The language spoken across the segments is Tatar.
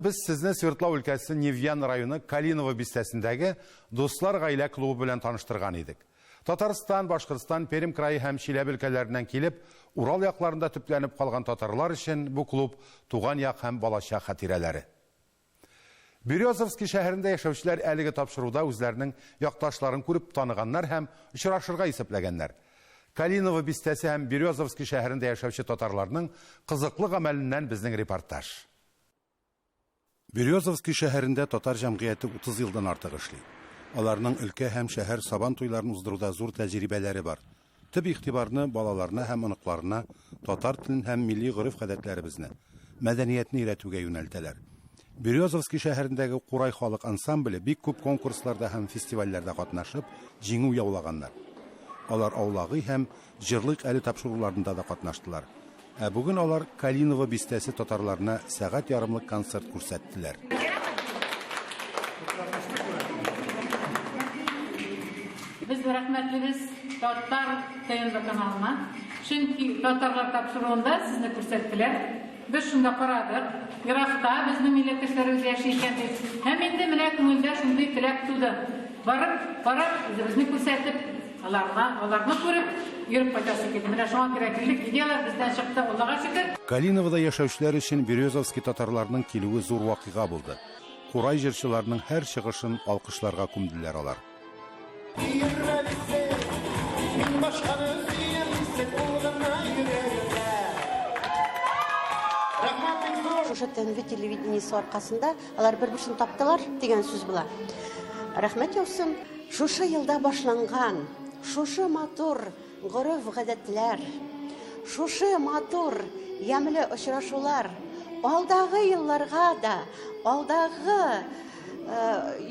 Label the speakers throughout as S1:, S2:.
S1: Без сезне Свердлау өлкәсе Невьян районы Калиново бистәсендәге Дуслар гаилә клубы белән таныштырган идек. Татарстан, Башкортстан, Пермь крае һәм Чиләбе өлкәләреннән килеп, Урал якларында төпләнеп калган татарлар өчен бу клуб туган як һәм балачак хатирәләре. Березовский шәһәрендә яшәүчеләр әлеге тапшыруда үзләренең якташларын күреп таныганнар һәм очрашырга исәпләгәннәр. Калиново бистәсе һәм Березовский шәһәрендә яшәүче татарларның кызыклы гамәленнән безнең репортаж. Березовский шәһәрендә татар җәмгыяте 30 елдан артык эшли. Аларның өлкә һәм шәһәр Сабан туйларын уздыруда зур тәҗрибәләре бар. Төп игътибарны балаларына һәм оныкларына татар телен һәм милли гореф-гадәтләребезне, мәдәниятне өйрәтүгә юнәлтәләр. Березовский шәһәрендәге Курай халык ансамбле бик күп конкурсларда һәм фестивальләрдә катнашып, җиңү яулаганнар. Алар Аулагый һәм Җырлыйк әле тапшыруларында да катнаштылар. Ә бүген алар Калиново бистәсе татарларына сәгать ярымлык концерт күрсәттеләр.
S2: Без рәхмәтлебез Татар ТНВ каналына, чөнки татарлар тапшыруында сезне күрсәттеләр. Без шунда карадык, еракта безнең милләттәшләребез яши икән дип. Һәм инде менә күңелдә шундый теләк туды. Барып, карап, үзебезне күрсәтеп, аларга, аларны күреп, йөреп кайтасы килде. Менә шуңа күрә килдек, идеяләр бездән чыкты, Аллага шөкер.
S1: Калиновода яшәүчеләр өчен Березовский татарларының килүе зур вакыйга булды. Курай җырчыларының һәр чыгышын алкышларга күмделәр алар.
S3: Шушы ТНВ телевидениесе аркасында алар бер-берсен таптылар дигән сүз була. Рәхмәт яусын. Шушы елда башланган шушы матур гореф-гадәтләр, шушы матур, ямьле очрашулар алдагы елларга да, алдагы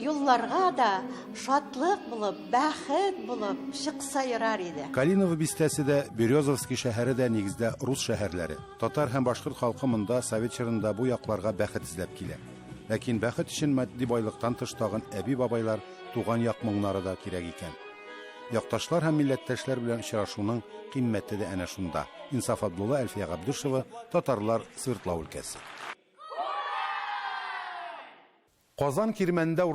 S3: юлларга да шатлык булып, бәхет булып чыкса ярар иде.
S1: Калиново бистәсе дә, Березовский шәһәре дә нигездә рус шәһәрләре. Татар һәм башкорт халкы монда совет чорында бу якларга бәхет эзләп килә. Ләкин бәхет өчен матди байлыктан тыш тагын әби-бабайлар, туган як моңнары да кирәк икән. Якташлар һәм милләттәшләр белән очрашуның кыйммәте дә әнә шунда. Инсаф Абдулла, Әлфия Габдушева, Татарлар, Свердлау өлкәсе. Казан Кирмәнендә.